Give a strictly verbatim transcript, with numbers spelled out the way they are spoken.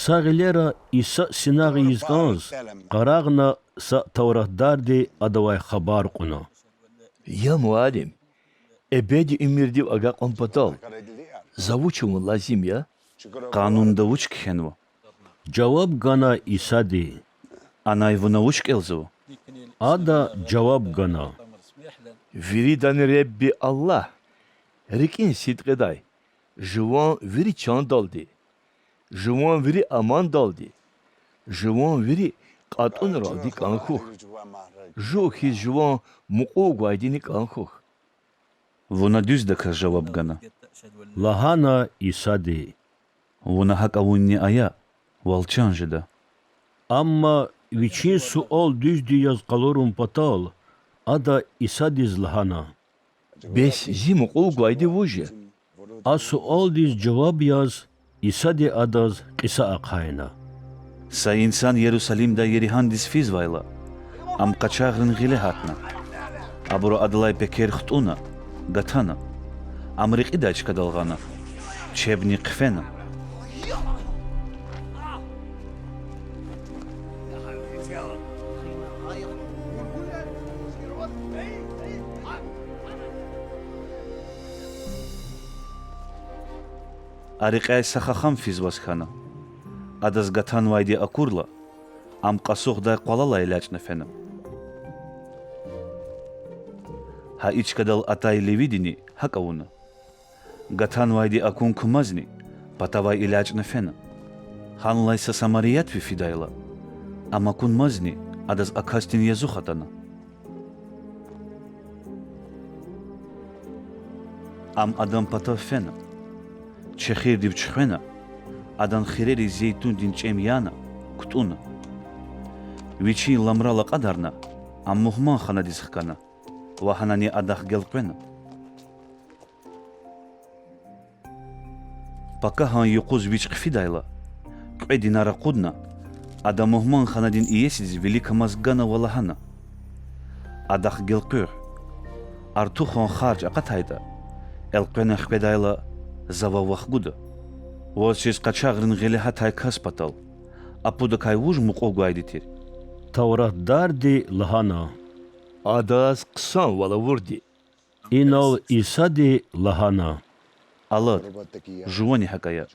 Са гъилера Иса синагъ ийиз кӀанз, къарагъна са тавратдарди Адавай хабар кьуна: Я Муаллим, эбеди уьмуьрдив агакьун патал за вуч авун лазим я? Къанунда вуч кхьенва? жаваб гана Исади. Анай вуна вуч кӀелзава? Ада жаваб гана: Виридани Ребби Аллагь, рикӀин сидкьидай, жуван вири чандалди, жуван вири амандалди, жуван вири кьатӀунралди кӀан хьухь, жув хьиз жуван мукьув гвайдини кӀан хьухь. Вуна дуьздаказ жаваб гана,– лагьана Исади. Вуна гьакӀ авунни ая, вал чан жеда. Амма вичин суал дуьзди яз къалурун патал, ада Исадиз лагьана: Бес зи мукьув гвайди вуж я? А суалдиз жаваб яз Исади адаз кьиса ахъайна: Са инсан Ярусалимдай Еригьандиз физвайла, ам къачагърин гъиле гьатна. Абуру адалай пекер хтӀуна, гатана, ам рекьидай чкадал гъана, чебни хъфена. А рекьяй са хахам физваз хьана. Адаз гатанвайди акурла, ам кьасухдай къвалалай элячӀна фена. Гьа и чкадал атай левидини гьакӀ авуна. Гатанвайди акун кумазни, патавай элячӀна фена. Гьанлай са самариятви фидайла, ам акунмазни, адаз а касдин язух атана. Ам адан патав фена, чехирдив чуьхвена, адан хирериз зейтундин чӀем яна, кутӀуна. Вичин ламрал акьадарна, ам мугьманханадиз хкана ва гьанани адахъ гелкъвена. Пакагьан юкъуз вич хъфидайла, кьве динар акъудна, ада мугьманханадин иесидиз виликамаз гана ва лагьана: Адахъ гелкъуьгъ. Артухан харж акъатайтӀа, элкъвена хкведайла, за вав вахгуда. Ваз чиз къачагърин гъиле гьатай кас патал, а пудакай вуж мукьув гвайди тир? Тавратдарди лагьана: Адаз хъсанвал авурди. Инал Исади лагьана: Алад, жувани гьакӀ ая.